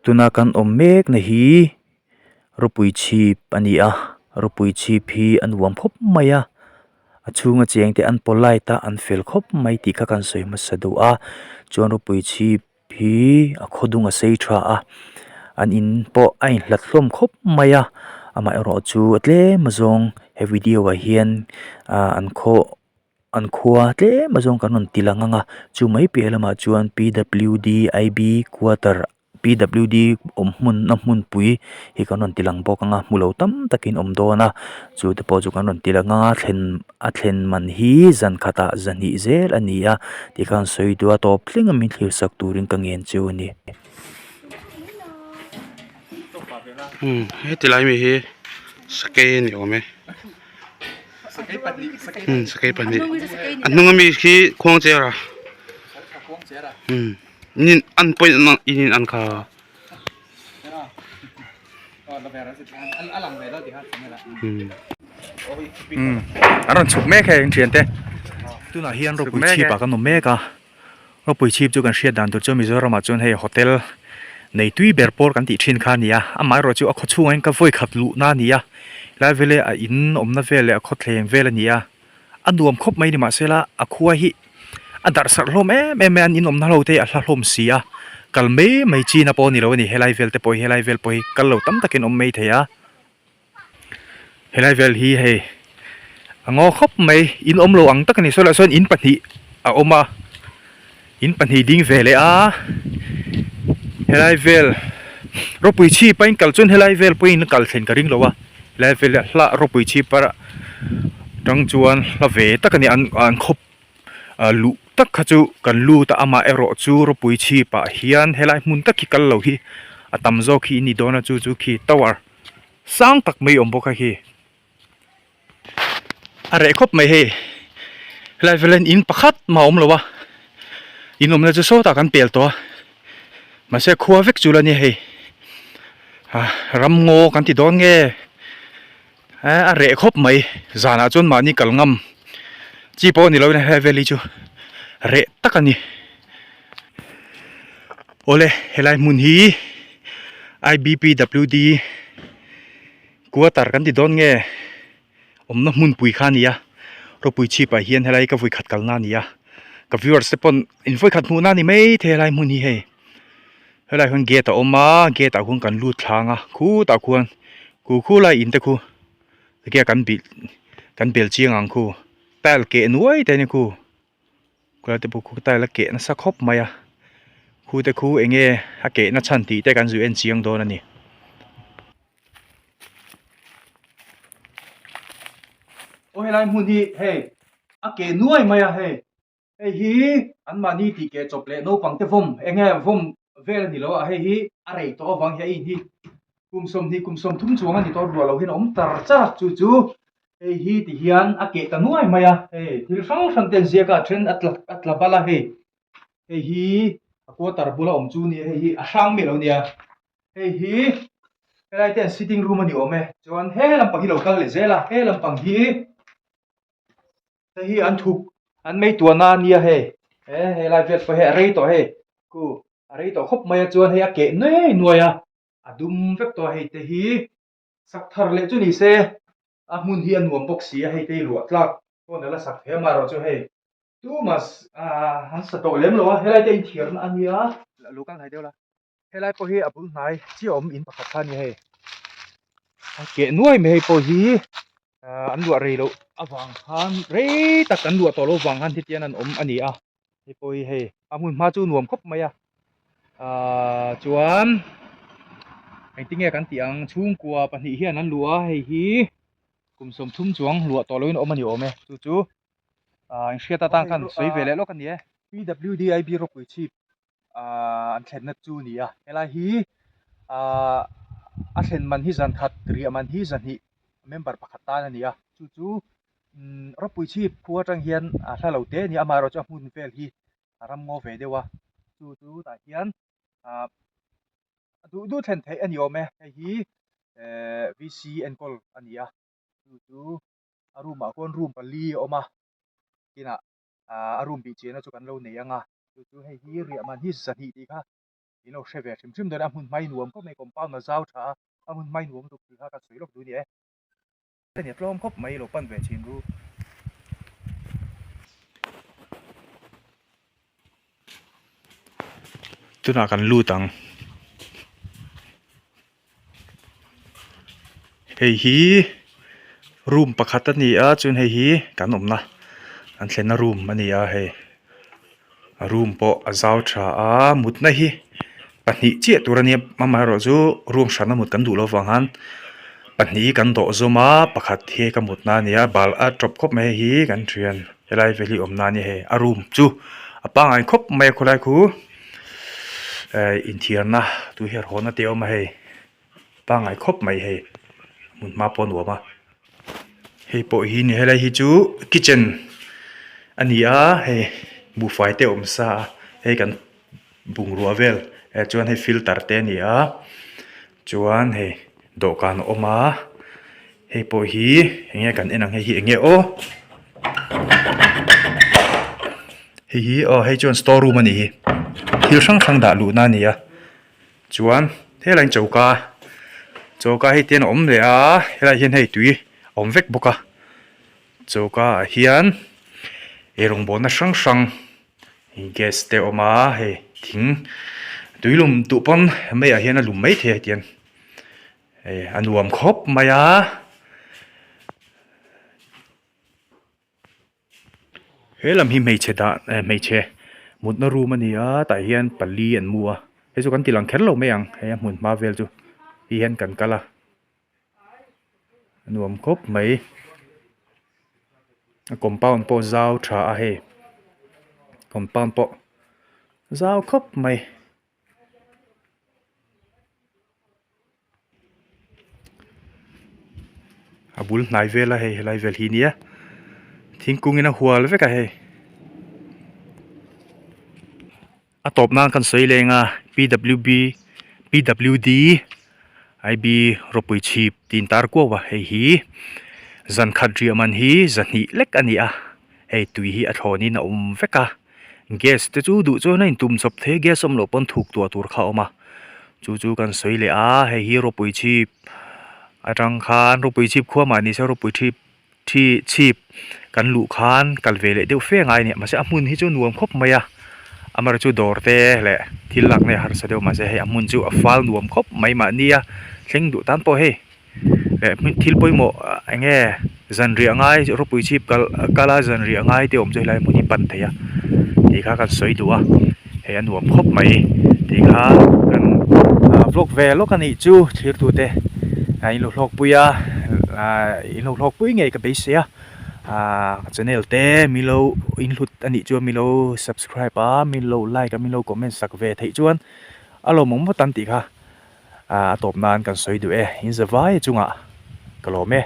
Tuna kan awm mek na hi rawpui chhip a ni a rawpui chhip hi a nuam khawp mai a a chhunga cheng te an polite a an fel khawp mai tih kha kan sawi hmasa duh a chuan rawpui chhip hi a khaw dung a sei tha a an in pawh a inhlat hlawm khawp mai a amaherawh chu a tlem azawng he video ah hian ah an khaw an khua tlem azawng kan rawn ti lang ang a chu mai piah lamah chuan P W D I B quarter P W D awm hmun a hmunpui hi kan rawn ti lang bawk ang a hmu lo tam takin awm dawn a chu te pawh chu kan rawn ti lang ang a thlen a thlen man hi zan khatah zahnih zel a ni a tikhan sawi duh a tawp thleng a min thlir sak turin ka ngen chu a ni. Umm heti lai mi hi sakei a ni awm e umm sakei pahnih a hnung ami khi khuangcher a umm. Nin an pawih in in an kha. An rawn chhuk mek hei an thian te tunah hian ropui chhip ah kan awm mek a ropui chhip chu kan hriat dan tur chu Mizoram ah chuan hei hotel nei tui ber pawl kan tih thin kha a ni a amaherawh chu a khaw chhungah hian ka vawi khat luhna a ni a helai vele a in awmna vel leh a khawthleng vel a ni a. A nuam khawp mai ni mahsela a khua hi a darh sarh hlawm em em mai a an inawmna ho te hi a hla hlawm si a kal mai mai chin a pawh a ni lo a ni helai vel te pawh hi helai vel pawh hi kal lo tam takin awm mai thei a helai vel hi hei a ngaw khawp mai in awm lo ang tak a ni saw lah sawn in pahnih a awm a in pahnih ding ve leh a helai vel ropui chhip a in kal chuan helai vel pawhin a kal thlen ka ring lo a helai vel hi a hla ropui chhip a tang chuan hla ve tak a ni an an khawp ah luh tak kha chu kan lut a amah erawh chu ropui chhip ah hian helai hmun tak hi kal lo hi a tam zawk hi a ni dawn a chu chu khi tower sang tak mai a awm bawk a khi. A reh khawp mai hei helai vel hian in pakhat mah a awm lo a in awmna chu sawtah kan pel tawh a mahse khua vek chu la nia hei ah ramngaw kan ti dawn nge eh a reh khawp mai zanah chuan mahni kal ngam chi pawh a ni lo in helai vel hi chu reh tak a ni awle helai hmun hi I B P W D Quarter kan ti dawn nge awmna hmunpui kha a ni a ropui chhip ah hian helai ka vui khat kalna a ni a ka viewers te pawn in vawi khat hmuhna a ni maithei helai hmun hi hei helai hian gate a awm a gate ah khuan kan lut thlang a khutah khuan khu khu lai in te khu enge kan bih kan bel chiang ang khu tile keh nuai te a ni khu. Khulai te pawh khu tile a keh nasa khawp mai a khu te khu eng nge a keh na chhan tih te kan zui en chiang dawn a ni. Aw helai hmun hi hei a keh nuai mai a hei hei hi an mahni tih keh chawp leh naupang te vawm eng nge vawm vel a ni lo a hei hi a rei tawh avang hian a in hi kum sawmhnih kum sawmthum chuang a ni tawh ruah lo hian a awm tar char a chu chu Hei hi ti hian a keh ta nuai mai a, hei thil hrang hrang te an ziak a, a then a tla a tla bal a hei, hei hi a quarter bula awm chu a nia hei hi a hrang miah lo a nia, hei hi helai te an sitting room a ni awm e, chuan he lampang hi lo kal leh zel a, he lampang hi hei hi an thuk an mei tuahna a nia hei, he helai vel pawh hei a rei tawh hei khu a rei tawh khawp mai a chuan hei a keh nuai nuai a, a dum vek tawh a hei te hi. Sak thar leh chu ni se, a hmun hi a nuam bawk si a, hei te hi luah tlak pawn a la sak thei a, amaherawh chu hei tumah an sa tawh lem lo a, helai te inthiarna a nia. Lo kal hnai deuh la, helai pawh hi a bul hnai chiah awm in pakhat kha a ni hei, a keh nuai mai hei pawh hi an luah rei loh avang khan rei tak an luah tawh loh avang khan hetiang an awm a ni a. Hei pawh hi hei a hmun hma chu nuam khawp mai a ahh chuan engtin nge kan tih ang chhungkua pahnih hian an luh a hei hi kum sawmthum chuang luah tawh loin a awm a ni awm e chu chu ahh inhriat atan khan sawi ve leh lawk a ni e. P_W_D_I_B ropui chhip ahh an thlenna chu a ni a helai hi ahh a thlen man hi zan khat riah man hi zahnih member pakhat tan a ni a chu chu Umm ropui chhip khua atang hian a hla lo te a ni a amaherawh chu a hmun vel hi a ram ngaw ve deuh a chu chu tah hian ah a duh duh thlen theih a ni awm e hei hi ehh V C enkawl a ni a chu chu a room ah khuan room pali a awm a kinah ah a room bih chiahna chu kan lo nei ang a chu chu hei hi riah man hi zahnih tih kha. In lo hre ve hrim hrim dawn a, a hmun hmai nuam khawp mai, compound a zau tha a, a hmun hmai nuam lutuk tih kha ka sawi lawk duh a ni e. Ka nia tlawm khawp mai, lo pan ve thin ru. Tunah kan lut ang. Hei hi room pakhat a ni a chuan hei hi kan awmna an thlenna room a ni a hei a room pawh a zau tha a mutna hi pahnih chiah tur a nia amaherawhchu room hrana mut kan duh loh avang khan pahnih hi kan dawh zawm a pakhat hi ka mutna a ni a bal a tawp khawp mai hei hi kan thian helai vel hi awmna a nia hei a room chu a pangngai khawp mai a khawlai khu. Eh inthiarna tui her hawn a te awm a hei pangngai khawp mai hei hmun hma pawh a nuam a hei pawh hi ni helai hi chu kitchen a ni a hei buhfai te a awm sa a hei kan bungrua vel eh chuan hei filter te a ni a chuan hei dawhkan a awm a hei pawh hi eng nge kan en ang hei hi eng nge aw hei hi aw hei chuan store room a nih hi thil hrang hrang dah luhna a ni a chuan helai in choka choka hei te hian a awm leh a helaiah hian hei tui a awm vek bawk a choka ah hian eirawngbawlna hrang hrang gas te a awm a hei thing tuilum duh pawn meiah hian a lum maithei a hetiang. Hei a nuam khawp mai a. He lam hi hmeichhe dah eh hmeichhe mutna room a ni a tah hian pali an mu a hei chu kan ti lang kher lo mai ang hei a hmun hma vel chu ti hian kan kal a a nuam khawp mai a compound pawh zau tha a hei compound pawh zau khawp mai. A bul hnai vel a hei helai vel hi nia thingkung in a hual vek a hei a tawp nan kan sawi leng a P W B P W D I B rawpui chhip tih in tar kuau a hei hi zan khat riah man hi zahnih lek a ni a hei tui hi a thlawn in a awm vek a. Gas te chu duh chuan a intum chawp thei a gas awm loh pawn thuk tuah tur kha a awm a chu chu kan sawi leh a hei hi rawpui chhip atang khan rawpui chhip khua mah ni se rawpui chhip thi chhip kan luh khan kal ve leh deuh fe ngai a ni mahse a hmun hi chu nuam khawp mai a amaherawhchu chu dawr te leh thil lak na hi a harsa deuh mahse hei a hmun chu a fal nuam khawp mai mahni a thleng duh tan pawh hei. Leh thil pawimawh eng nge zanriah ngai rawpui chhip kal kal a zanriah ngai te awm chu helai hmun hi pan thei a tih kha kan sawi duh a hei a nuam khawp mai tih kha kan vlog ve lawk a nih chu thlir tu te a in lo hlawk pui a ah in lo hlawk pui ngei ka beisei a ah channel te mi lo in hlut a nih chuan mi lo subscribe a mi lo like a mi lo comment sak ve theih chuan a lawmawm vawt ang tih kha. A tawp nan kan sawi duh e, in za vai chungah ka lawm e.